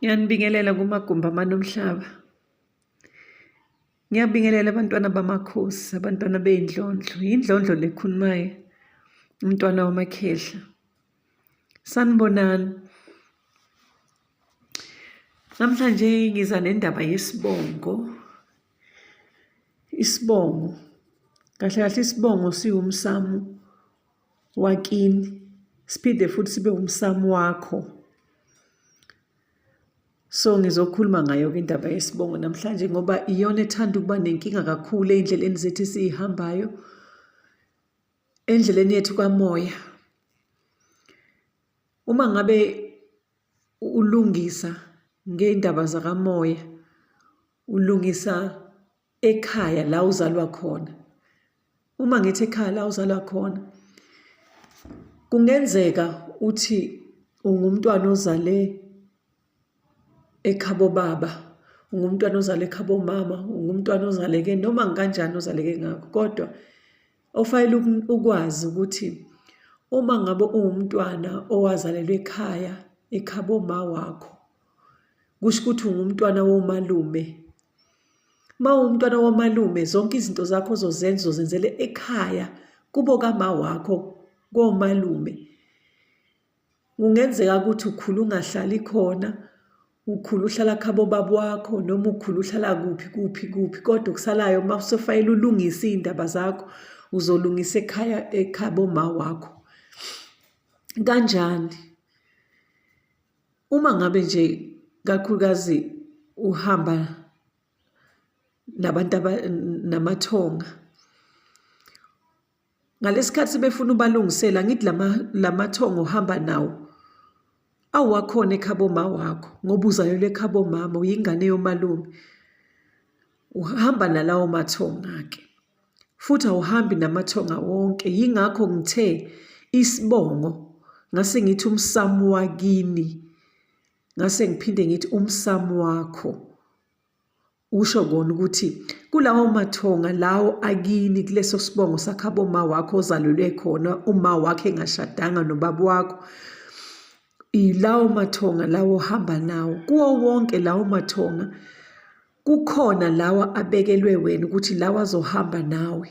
Ngiyanibingelela kumagumbi amane omhlaba. Ngiyabingelela abantwana bamakhosi, abantwana bey'ndlondlo. Yindlondlo le ekhulumayo, umntwana wamakhehla. Sanibonani. Namhlanje ngiza nendaba yesibongo. Isibongo, kahle kahle isibongo siwumsamo wakini, siphinde futhi sibe umsamo wakho. So ngizokhuluma ngayo-ke indaba yesibongo namhlanje ngoba iyona ethanda ukuba nenkinga kakhulu ey'ndleleni zethu esiyihambayo, endleleni yethu kamoya. Uma ngabe ulungisa ngey'ndaba zakamoya, ulungisa ekhaya la uzalwa khona. Uma ngithi ekhaya la uzalwa khona, kungenzeka uthi ungumntwana ozale ekhabo baba, ungumntwana ozalwe ekhabo mama, ungumntwana ozaleke noma kanjani ozaleke ngakho, kodwa ofanele ukwazi ukuthi uma ngabe uwumntwana owazalelwa ekhaya ekhabo ma wakho, kusho ukuthi ungumntwana womalume. Uma uwumntwana womalume zonke izinto zakho ozozenza uzozenzela ekhaya kubo kama wakho komalume. Kungenzeka ukuthi ukhule ungahlali khona, ukhule uhlala khabo baba wakho noma ukhule uhlala kuphi kuphi kuphi kodwa okusalayo uma usufayela ulungise iy'ndaba zakho uzolungisa ekhaya ekhabo ma wakho. Kanjani? Uma ngabe nje kakhulukazi uhamba nabantu namathonga, ngalesikhathi befuna ubalungisela angithi lamathongo ohamba nawo awakhona ekhabo ma wakho ngoba uzalelwe ekhabo mama uyingane yomalume. Uhamba nalawo mathonga-ke futhi awuhambi namathonga wonke. Yingakho ngithe isibongo ngase ngithi umsamo wakini, ngase ngiphinde ngithi umsamo wakho. Usho kona ukuthi kulawo mathonga lawo akini kuleso sibongo sakhabo ma wakho ozalelwe khona uma wakhe engashadanga nobaba wakho, ilawo mathonga lawo ohamba nawo. Kuwo wonke lawo mathonga kukhona lawa abekelwe wena ukuthi lawa azohamba nawe.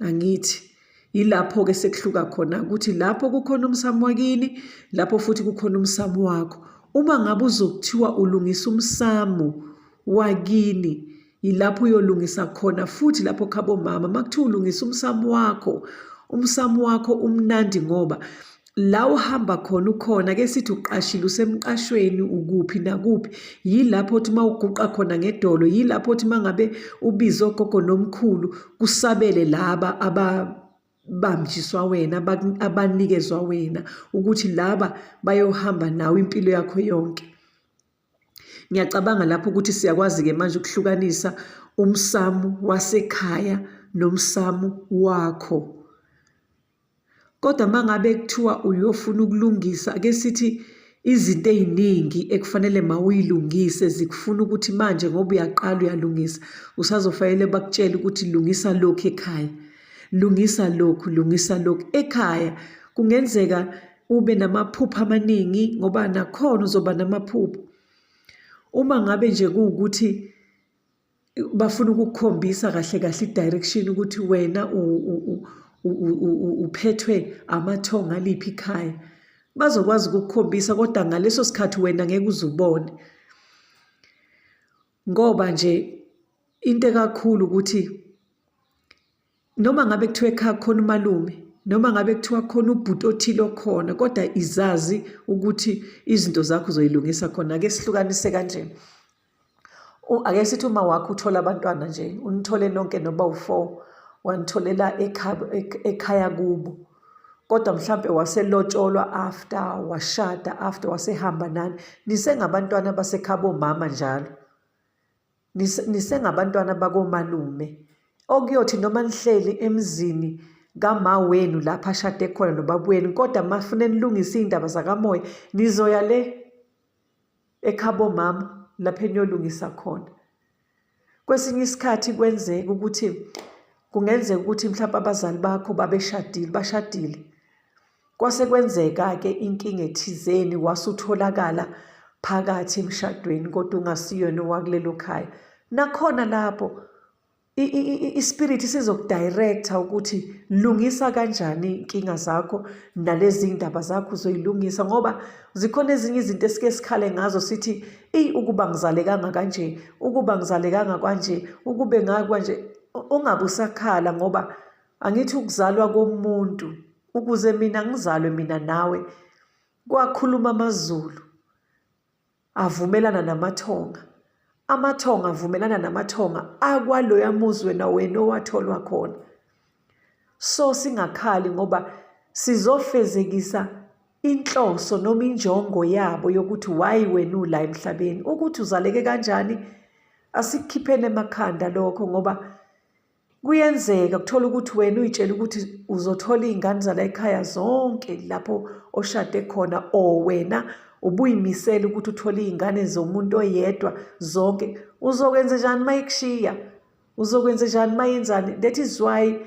Angithi yilapho-ke sekuhluka khona ukuthi lapho kukhona umsamo wakini, lapho futhi kukhona umsamo wakho. Uma ngabe uzokuthiwa ulungisa umsamo wakini, yilapho uyolungisa khona futhi lapho khabo mama. Uma kuthiwa ulungisa umsamo wakho, umsamo wakho umnandi ngoba la uhamba khona ukhona ake sithi uqashile usemqashweni ukuphi nakuphi yilapho othi uma uguqa khona ngedolo yilapho othi uma ngabe ubize ogogo nomkhulu kusabele laba ababamjiswa wena abanikezwa wena ukuthi laba bayohamba nawe impilo yakho yonke. Ngiyacabanga lapho ukuthi siyakwazi-ke manje ukuhlukanisa umsamo wasekhaya nomsamo wakho. Kodwa uma ngabe kuthiwa uyofuna ukulungisa, ake sithi izinto ey'ningi ekufanele mawuyilungise zikufuna ukuthi manje ngoba uyaqala uyalungisa, usazofanele bakutshele ukuthi lungisa lokhu ekhaya, lungisa lokhu, lungisa lokhu. Ekhaya kungenzeka ube namaphupho amaningi ngoba nakhona uzoba namaphupho. Uma ngabe nje kuwukuthi bafuna ukukukhombisa kahle kahle i-direction ukuthi wena uphethwe amathongo aliphi ikhaya, bazokwazi ukukukhombisa kodwa ngaleso sikhathi wena ngeke uze ubone. Ngoba nje into ekakhulu ukuthi noma ngabe kuthiwa ekhaya kukhona umalume noma ngabe kuthiwa khona ubhuti othile okhona kodwa izazi ukuthi izinto zakho uzoyilungisa khona. Ake sihlukanise kanje. Ake sithi uma wakho uthola abantwana nje, unithole nonke noba u-four, wanitholela ekhaya kubo. Kodwa mhlampe waselotsholwa after, washada after, wasehamba nani. Nisengabantwana basekhabo mama njalo. Nisengabantwana bakomalume. Okuyothi noma nihleli emzini kama wenu lapho ashade khona nobaba wenu, kodwa mafune nilungise iy'ndaba zakamoya, nizoya le ekhabo mama lapho eniyolungisa khona. Kwesinye isikhathi kwenzeka ukuthi kungenzeka ukuthi mhlawumpe abazali bakho babeshadile, bashadile. Kwase kwenzeka-ke inkinga ethizeni wase utholakala phakathi emshadweni kodwa ungasiyona owakulelo khaya. Nakhona lapho ispirit sizokudirector ukuthi lungisa kanjani inkinga zakho nalezi ndaba zakho uzoyilungisa, ngoba zikhona ezinye izinto esike sikhale ngazo sithi eyi ukuba ngizalekanga kanje, ukuba ngizalekanga kanje, ukube ngakwanje. Ungabe usakhala, ngoba angithi ukuzalwa komuntu, ukuze mina ngizalwe mina nawe, kwakhuluma amaZulu avumelana namathonga, amathonga avumelana namathonga akwaloya muzi wena wena owatholwa khona. So singakhali, ngoba sizofezekisa inhloso noma injongo yabo yokuthi why wena ula emhlabeni, ukuthi uzaleke kanjani. Asikukhipheni emakhanda lokho, ngoba kuyenzeka kuthola ukuthi wena uyitshela ukuthi uzothola iy'ngane zala ekhaya zonke lapho oshade khona, or wena ubuyimisela ukuthi uthole iy'ngane zomuntu oyedwa zonke. Uzokwenza njani uma ikushiya? Uzokwenza njani uma yenzani? That is why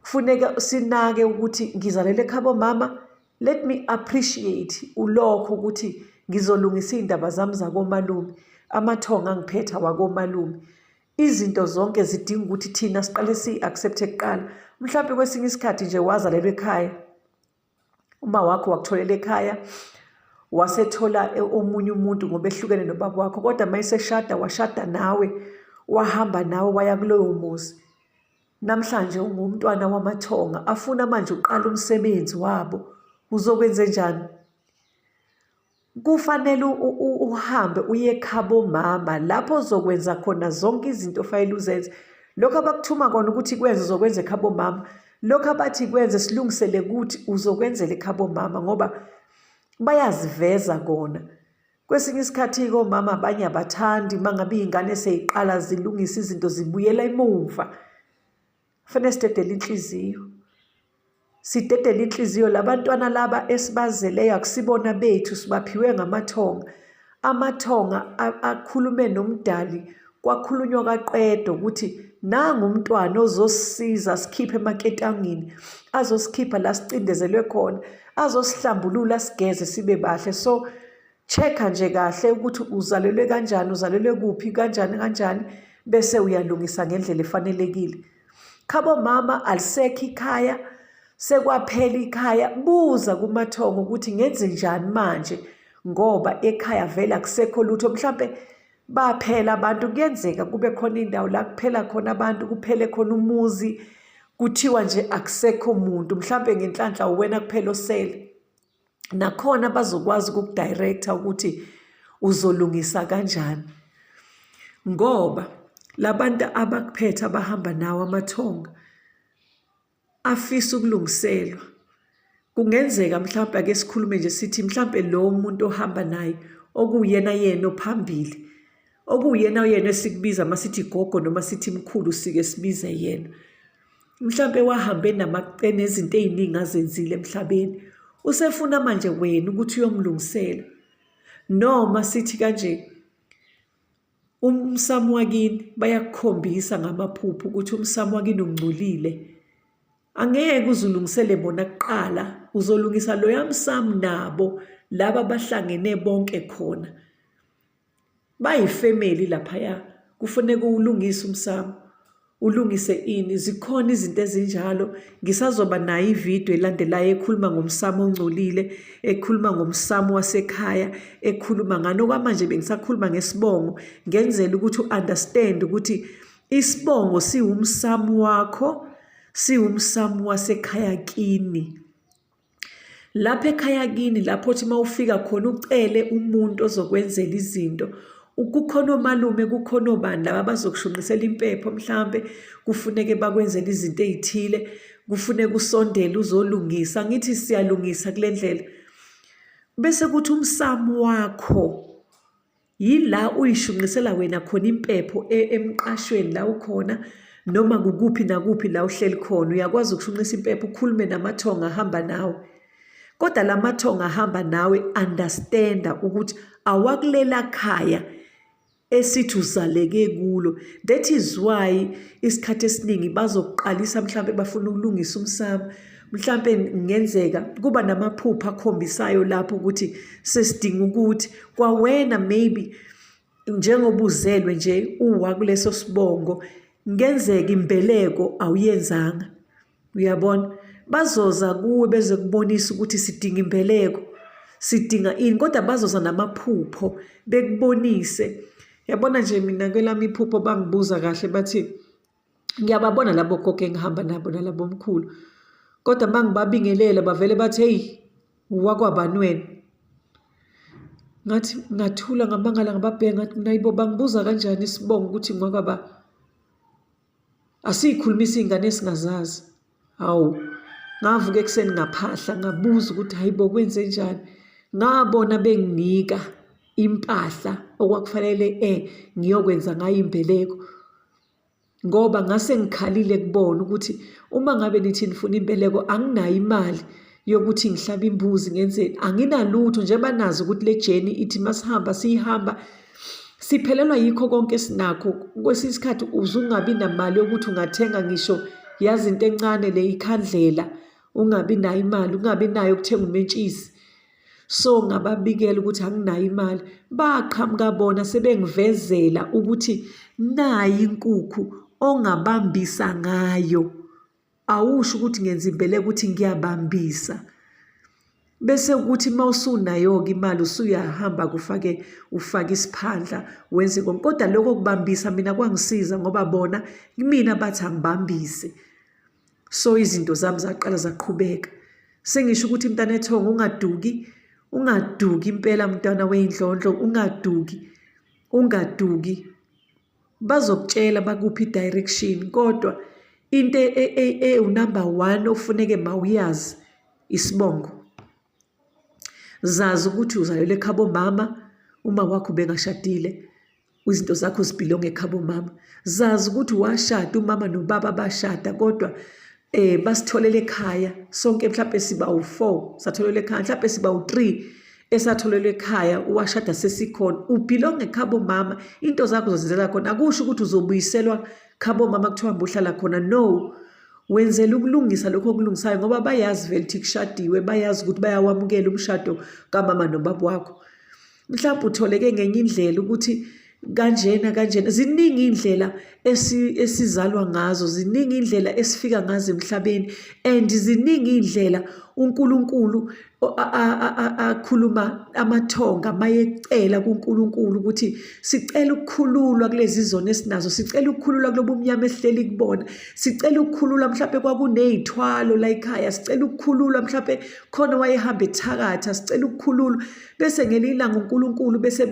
kufuneka sinake ukuthi ngizalele ekhabo mama, let me appreciate ulokho ukuthi ngizolungisa iy'ndaba zami zakomalume, amathonga angiphetha wakomalume. Izinto zonke zidinga ukuthi thina siqale siyi-accept-e kuqala. Mhlawumpe kwesinye isikhathi nje wazalelwa ekhaya, uma wakho wakutholela ekhaya, wasethola omunye umuntu ngoba ehlukene nobaba wakho, kodwa uma eseshada washada nawe, wahamba nawe waya kuloyo muzi. Namhlanje ungumntwana wamathonga afuna manje uqala umsebenzi wabo, uzokwenzenjani? Kufanele uhambe uye ekhabo mama lapho ozokwenza khona zonke izinto ofanele uzenze. Lokhu abakuthuma kona ukuthi kwenze uzokwenza ekhabo mama, lokhu abathi kwenze silungisele ukuthi uzokwenzela ekhabo mama, ngoba bayaziveza kona. Kwesinye isikhathi-ke omama abanye abathandi uma ngabe iy'ngane sey'qala zilungisa izinto zibuyela emumva. Kufanele sidedele inhliziyo. Sidedele inhliziyo labantwana laba esibazeleyo akusibona bethu, sibaphiwe ngamathonga. Amathonga akhulume nomdali, kwakhulunywa kaqedwa ukuthi nangu umntwana ozosisiza sikhiphe emaketangini, azosikhipha la sicindezelwe khona, azosihlambulula sigeze sibe bahle. So check-a nje kahle ukuthi uzalelwe kanjani, uzalelwe kuphi, kanjani kanjani, bese uyalungisa ngendlela efanelekile. Khabo mama alisekho ikhaya, sekwaphela ikhaya. Buza kumathongo ukuthi ngenze njani manje, ngoba ekhaya vele akusekho lutho. Mhlampe baphela abantu, kuyenzeka kube khona indawo la kuphela khona abantu, kuphele khona umuzi, kuthiwa nje akusekho muntu, mhlampe ngenhlanhla uwena kuphela osele. Nakhona bazokwazi ukukudirector ukuthi uzolungisa kanjani, ngoba labantu abakuphethe abahamba nawo amathonga afisa ukulungiselwa. Kungenzeka mhlawumpe, ake sikhulume nje sithi mhlawumpe lo muntu ohamba naye okuwuyena yena ophambili, okuwuyena yena esikubiza uma sithi gogo noma sithi mkhulu, sike sibize yena. Mhlampe wahambe nezinto ey'ningi azenzile emhlabeni, usefuna manje wena ukuthi uyomlungisela. Noma sithi kanje, umsamo wakini bayakukhombisa ngamaphupho ukuthi umsamo wakini ungcolile. Angeke uze ulungisele bona kuqala, uzolungisa loya msamo nabo laba abahlangene bonke khona. Bayifemeli laphaya, kufuneka uwulungise umsamo, ulungise ini. Zikhona izinto ezinjalo. Ngisazoba nayo ividiyo elandelayo ekhuluma ngomsamo ongcolile, ekhuluma ngomsamo wasekhaya, ekhuluma ngani. Okwamanje bengisakhuluma ngesibongo, ngenzela ukuthi u-understand ukuthi isibongo siwumsamo wakho, siwumsamo wasekhaya kini. Lapha ekhaya kini lapho othi uma ufika khona ucele umuntu ozokwenzela izinto, kukhona omalume, kukhona obani laba abazokushunqisela impepho mhlampe, kufuneke bakwenzele izinto ey'thile, kufuneka usondele uzolungisa. Angithi siyalungisa kule ndlela. Bese kuthi umsamo wakho Yila uyishunqisela wena khona impepho e, emqashweni la ukhona noma kukuphi nakuphi la uhleli khona, uyakwazi ukushunqisa impepho ukhulume namathonga ahamba nawe. Kodwa la mathonga ahamba nawe, understanda ukuthi awakulela khaya esithi uzaleke kulo. That is why isikhathi esiningi bazokuqalisa mhlawumbe bafuna ukulungisa umsamo. Mhlampe kungenzeka kuba namaphupho akhombisayo lapho ukuthi sesidinga ukuthi kwawena maybe njengoba uzelwe nje uwa kuleso sibongo, kungenzeka imbeleko awuyenzanga. Uyabona? Bazoza kuwe bezokubonisa ukuthi sidinga imbeleko, sidinga ini, kodwa bazoza namaphupho bekubonise. Yabona nje mina kwelami iphupho bangibuza kahle bathi ngiyababona labo gogo engihamba nabo nalabo mkhulu, kodwa uma ngibabingelela bavele bathi heyi wakwabani wena? Ngathi ngathula ngamangala ngababheka ngathi mina hayibo bangibuza kanjani isibongo ukuthi ngiwakwaba? Asiyikhulumisi iy'ngane esingazazi. Hawu, ngavuka ekuseni ngaphahla ngabuza ukuthi hayi bo kwenzenjani. Ngabona benginika impahla okwakufanele ngiyokwenza ngayo imbeleko. Ngoba ngase ngikhalile kubona ukuthi uma ngabe nithi nifuna imbeleko anginayo imali yokuthi ngihlabe imbuzi ngenzeni, anginalutho njengoba nazi ukuthi le journey ithi masihamba siyihamba siphelelwa yikho konke esinakho. Kwesinye isikhathi uze ungabi namali yokuthi ungathenga ngisho yazi into encane le ikhandlela, ungabi nayo imali, ungabi nayo ukuthenga umentshisi. So ngababikela ukuthi anginayo imali, baqhamuka bona sebengivezela ukuthi nayi inkukhu ongabambisa ngayo. Awusho ukuthi ngenza imbeleko ukuthi ngiyabambisa. Bese kuthi uma usunayo-ke imali usuyahamba kufake ufake isiphandla wenze konke. Kodwa lokho kubambisa mina kwangisiza ngoba bona kumina bathi angibambise. So izinto zami zaqala zaqhubeka. Sengisho ukuthi mntana ethongo ungaduki, ungaduki impela mntwana wey'ndlondlo, ungaduki, ungaduki. Bazokutshela bakuphi i-direction kodwa into ewunumber one okufuneke mawuyazi isibongo. Zazi ukuthi uzalelwe ekhabo mama, uma wakho ubengashadile, izinto zakho zibhilonga ekhabo mama. Zazi ukuthi washada umama nobaba bashada kodwa basitholele ekhaya sonke mhlampe siba u-4 satholelwa ekhaya mhlampe siba u-3 esatholelwa ekhaya washada sesikhona ubhilonga ekhabo mama into zakho uzozenzela khona akusho ukuthi uzobuyiselwa khabo mama kuthiwa hamba uhlala khona no wenzela ukulungisa lokho okulungisayo ngoba bayazi vele ukuthi kushadiwe bayazi ukuthi bayawamukela umshado kamama nobaba wakho mhlawumbe utholeke ngenye indlela ukuthi kanjena kanjena ziningi indlela esizalwa ngazo ziningi indlela esifika ngazo emhlabeni and ziningi indlela uNkulunkulu akhuluma amathonga mayecela kuNkulunkulu ukuthi sicela ukukhululwa kulezi zona esinazo sicela ukukhululwa kulobu mnyama esihleli kubona sicela ukukhululwa mhlawumbe kwakuney'thwalo la ekhaya sicela ukukhululwa mhlawumbe khona wayehamba ethakatha sicela ukukhululwa bese ngelinye ilanga uNkulunkulu bese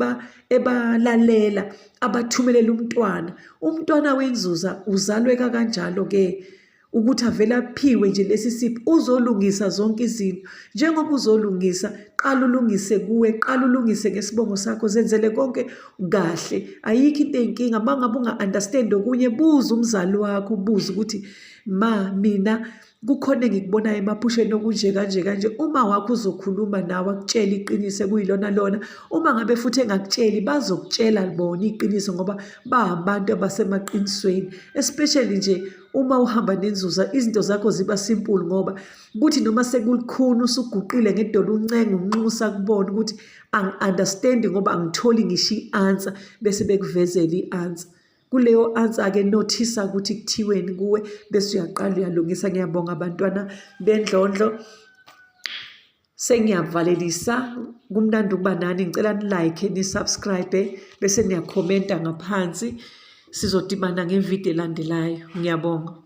ebalalela abathumelela umntwana umntwana wenzuza uzalweka kanjalo ke ukuthi avele aphiwe nje lesi sipho uzolungisa zonke izinto njengoba uzolungisa qala ulungise kuwe qala ulungise ngesibongo sakho zenzele konke kahle ayikho into eyinkinga uma ngabe unga-understand okunye buza umzali wakho ubuze ukuthi ma mina kukhona engikubonayo emaphusheni okunje kanje kanje uma wakho uzokhuluma nawe akutshele iqiniso ekuyilona lona uma ngabe futhi engakutsheli bazokutshela bona iqiniso ngoba bahabantu abasemaqinisweni especially nje uma uhamba nenzuza izinto zakho ziba simple ngoba kuthi noma sekulikhuni usuguqile ngedolo uncenga unxusa kubona ukuthi angi-understandi ngoba angitholi ngisho i-answer bese bekuvezela i-answer kuleyo answer-ke nothisa ukuthi kuthiweni kuwe bese uyaqala uyalungisa. Ngiyabonga bantwana bendlondlo. Sengiyavalelisa kumnandi ukuba nani ngicela ni-like ni-subscribe bese niyakhomenta ngaphansi sizodibana ngevidiyo elandelayo ngiyabonga.